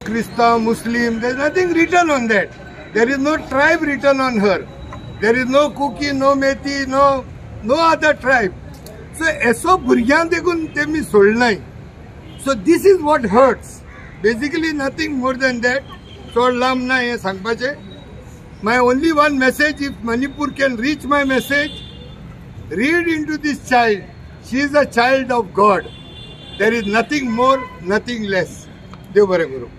क्रिस्तांव, मुस्लीम, there is nothing written on that. There is no tribe written on her. There is no Kuki, no Meitei, no other tribe. So एसो भुरग्यांक देखून तेमी सोडनाय. So this is what hurts. Basically nothing more than that. चड लांब ना हें सांगपाचें. My only one message, if Manipur can reach my message, read into this child. She is a child of God. There is nothing more, nothing less. Dev बरें करूं.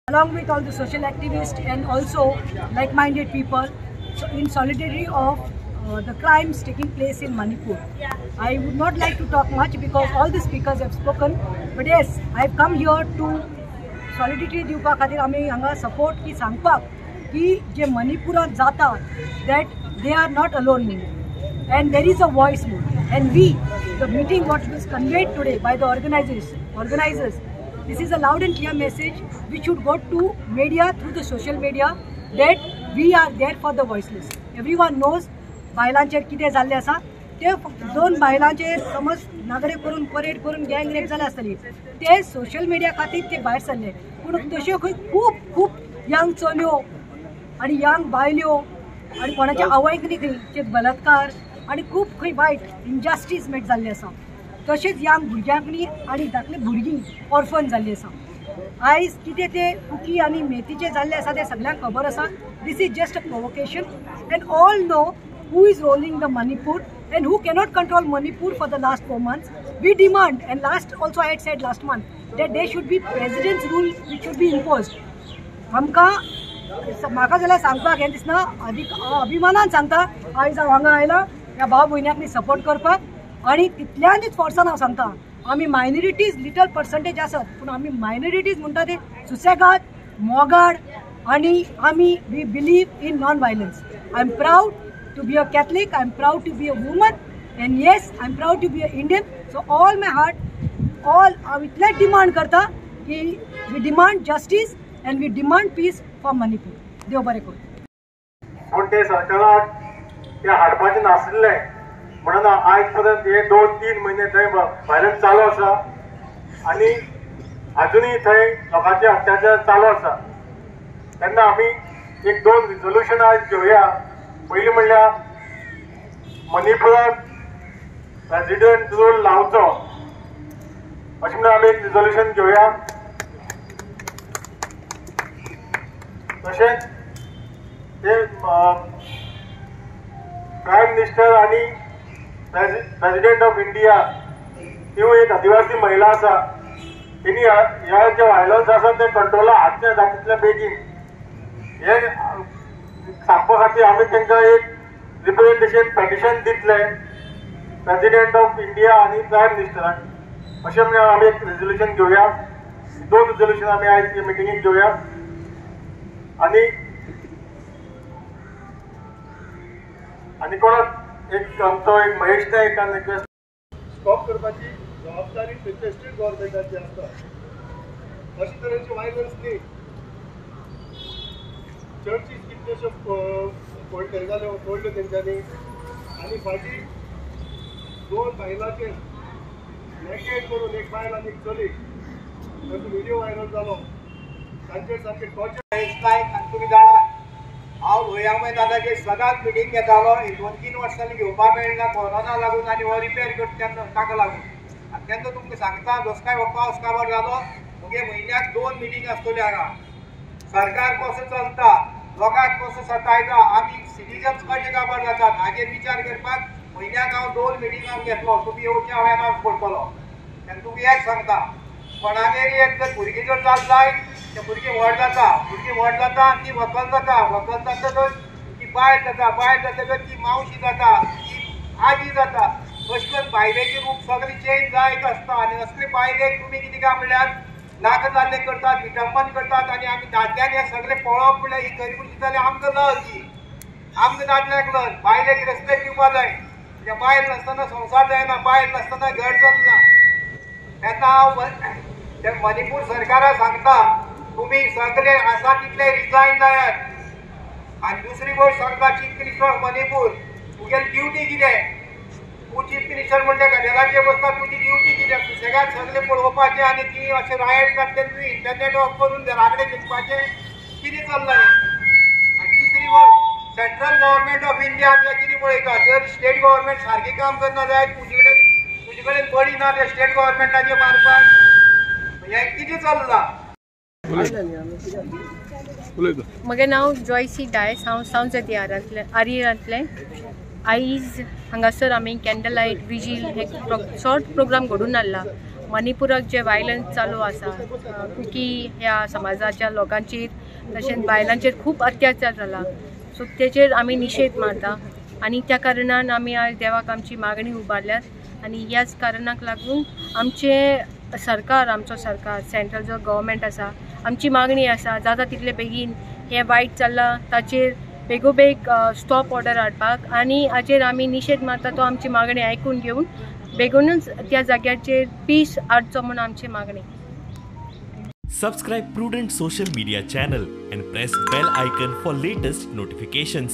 Along with all the social activists and also like-minded people, so in solidarity of the crimes taking place in Manipur. I would not like to talk much because all the speakers have spoken, but yes, I have come here to solidarity दिवपा खातीर आमी हांगा support की सांगपाक की जे मणिपुरात जाता that they are not alone म्हणून, and there is a voice म्हणून. And we, the meeting what was conveyed today by the organizers, this is a loud and clear message which should go to media through the social media that we are there for the voiceless. Everyone knows बायलांचेर कितें जाल्लें आसा ते फक्त दोन बायलांचेर समज नागडे करून परेड करून गँग रेप जाल्या आसतली, ते सोशल मिडिया खातीर ते भायर सरले. पूण तश्यो खंय खूब खूब यंग चलयो आनी यंग बायल्यो आनी कोणाच्या आवयक न्ही खंय बलात्कार आनी खूब खंय वायट इनजस्टीस जाल्ली आसा. तशेंच यंग भुरग्यांक न्ही आनी धाकली भुरगीं ऑर्फन जाल्ली आसा. आयज कितें ते कुकी आनी मेथीचें जाल्लें आसा तें सगळ्यांक खबर आसा. This is just a provocation and all know who is ruling the Manipur and who cannot control Manipur for the last 4 months. We demand, and last also I had said last month, that there should be president's rule which should be imposed. आमकां म्हाका जाल्यार सांगपाक हें दिसना, अदीक अभिमानान सांगता आयज हांव हांगा आयलां ह्या भाव भयण्यांक सपोर्ट करपाक. आनी तितल्यानूच फोर्सान हांव सांगता, आमी मायनॉरिटीज लिटल पर्संटेज आसत पूण आमी मायनॉरिटीज म्हणटा ते सुसेगाद मोगाड आनी आमी we believe in non violence. I am proud to be a Catholic, I am proud to be a woman, and yes, I am proud to be a Indian. So all my heart, all हांव इतलें demand करता की we demand justice and we demand peace for Manipur. देव बरें करूं. पूण ते सरकाराक ते हाडपाचें नाशिल्लें म्हणून आयज पर्यंत हे 2-3 म्हयने थंय व्हायलन्स चालू आसा आनी आजुनूय थंय लोकांचे अत्याचार चालू आसा. तेन्ना आमी एक 2 रिजोल्युशन आयज घेवया. पयलीं म्हणल्यार मणिपुराक प्रेसिडेंट रूल लावचो अशें म्हणून आमी एक रिजोल्युशन घेवया. तशेंच ते प्रायम मिनिस्टर आनी प्रेसिडेंट ऑफ इंडिया तिवूय एक आदिवासी महिला आसा, तिणी ह्या जे व्हायलन्स आसा ते कंट्रोला हाडचें जाता तितले बेगीन हे सांगपा खातीर आमी तांकां एक रिप्रेजेंटेशन पेटिशन दितले प्रेसिडेंट ऑफ इंडिया आनी प्रायम मिनिस्टराक अशें म्हणून आमी एक रेजोल्युशन घेवया. 2 रेजोल्युशन आमी आयज मिटिंगेक घेवया. आनी आनी कोणाक एक आमचो एक महेश नायकान रिक्वेस्ट स्टॉप करपाची जबाबदारी थंयच्या स्टेट गव्हर्मेंटाची आसता. अशे तरेचे वायलन्स न्ही, चर्चीस कितल्योश्यो फोडल्यो जाल्यो, फोडल्यो तेंच्यांनी. आनी फाटीं 2 बायलांचेर नेकेड करून एक बायल आनी एक चली तांचो व्हिडियो व्हायरल जालो, तांचेर सामकें टॉर्चर. महेश नायक आनी तुमी जाणात हांव लोहिया मैदानाचेर सदांच मिटींग घेतालो. 2-3 वर्सांनी घेवपाक मेळना कोरोना लागून आनी हो रिपेर करता तेन्ना ताका लागून. आनी तेन्ना तुमकां सांगता जसो काय हो पावस काबार जालो मुगे म्हयन्याक 2 मिटींग आसतल्यो हांगा. सरकार कसो चलता, लोकांक कसो सतायता, आमी सिटीजन्स कशे काबार जातात हाजेर विचार करपाक म्हयन्याक हांव 2 मिटिंगां घेतलो. तुमी येवचें हांव अनावन्स करतलो. तेन्ना तुमी एक सांगता, कोणागेर एक जर भुरगीं जर जाल जायत ते भुरगीं व्हड जाता, भुरगीं व्हड जाता आनी ती व्हंकल जाता, व्हंकल जातकच ती बायल जाता, बायल जातकच ती मावशी जाता, ती आजी जाता. अशें करून बायलेचें रूप सगळें चेंज जायत आसता. आनी असले बायलेक तुमी कितें काय म्हणल्यार नाका जाल्लें करतात, विटंबन करतात. आनी आमी दादल्यांनी हें सगळें पळोवप म्हणल्यार ही गरीब जाल्यार आमकां लज, ही आमकां दादल्यांक लज. बायलेक रेस्पेक्ट दिवपा जाय. कित्याक बायल नासतना संवसार जायना, बायल नासतना घर चलना. तेन्ना हांव मणिपूर सरकाराक सांगता तुमी सगळे आसा तितले रिजायन जायात. आनी दुसरी गोश्ट सांगता, चीफ मिनिस्टर ऑफ मणिपूर तुगेली ड्युटी कितें? तूं चीफ मिनिस्टर म्हणटा गदेलाचेर बसता, तुजी ड्युटी कितें? सुसेगाद सगळें पळोवपाचें आनी ती अशें रायट काडटा तेन्ना तुवें इंटरनेट ऑफ करून घरा कडेन चिंतपाचें कितें चल्लां हें? आनी तिसरी गोश्ट, सेंट्रल गव्हर्मेंट ऑफ इंडिया आमकां कितें पळयता? जर स्टेट गव्हर्मेंट सारकें काम करना जायत, तुजे कडेन बळी ना ते स्टेट गव्हर्मेंटाचेर मारपाक, हें कितें चल्लां? म्हगें नांव जॉयसी डायस, हांव सांवजती आरियरांतलें. आयज हांगासर आमी कॅन्डल लायट विजील हे शॉर्ट प्रोग्राम घडून हाडला. मणिपुराक जे वायलन्स चालू आसा, कुकी ह्या समाजाच्या लोकांचेर तशेंच बायलांचेर खूब अत्याचार जाला, सो तेचेर आमी निशेध मारता आनी त्या कारणान आमी आयज देवाक आमची मागणी उबारल्यात. आनी ह्याच कारणाक लागून आमचें सरकार, आमचो सरकार सेंट्रल जो गव्हर्मेंट आसा, आमची मागणी आसा जाता तितले बेगीन हें वायट चल्लां ताचेर बेगोबेग स्टॉप ऑर्डर हाडपाक आनी हाचेर आमी निशेध मारता तो आमची मागणी आयकून घेवन बेगीनूच त्या जाग्याचेर पीस हाडचो म्हूण आमची मागणी. Subscribe Prudent social media channel and press bell icon for latest notifications.